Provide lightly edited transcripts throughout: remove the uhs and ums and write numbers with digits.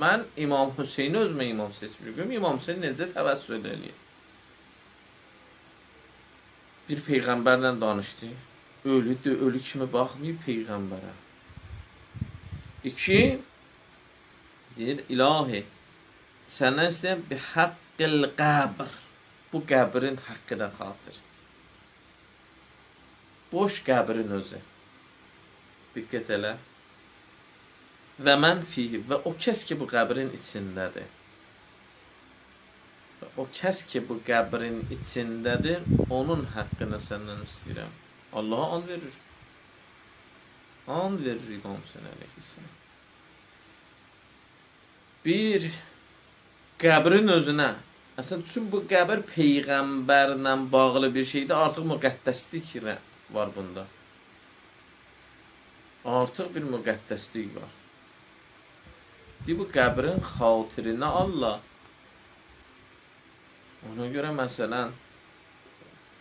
Mən İmam Hüseyni özümə imam seçmişəm. İmam Hüseyn necə təvəssül eləyir? Bir peyğəmbərlə danışdı. Ölüdür, ölü kimi baxmayıb peyğəmbərə. İki, deyir, ilahi, səndən istəyirəm bi haqqil qəbr. Bu qəbrin haqqına xatir. Boş qəbrin özü. Diqqət elə. Və mən fihi, və o kəs ki bu qəbrin içindədir. Və o kəs ki bu qəbrin içindədir, onun haqqını səndən istəyirəm. Allaha and verir. And verir İmam Hüseyin əleyhissalam. Bir qəbrin özünə, əslində üçün bu qəbir peyğəmbərlə bağlı bir şeydir, artıq müqəddəslik var bunda. Artıq bir müqəddəslik var. Deyir, bu qəbrin xatirinə Allah. Ona görə məsələn,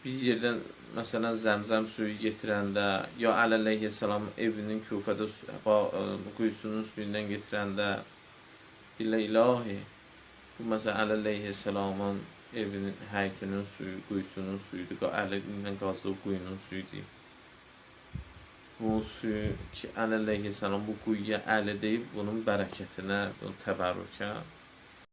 bir yerdən məsələn zəmzəm suyu getirəndə, ya Əli əleyhissalam evinin Kufədə quyusunun suyundan getirəndə, deyirlər, ilahi, bu məsələn Əli əleyhissalamın evinin, həyətinin suyu, quyusunun suyudur, Əlinin qazdığı quyunun suyudur. Bu suyu ki, Əli əleyhissalam bu quyuya Əli deyib, bunun bərəkətinə, bunun təbərrükə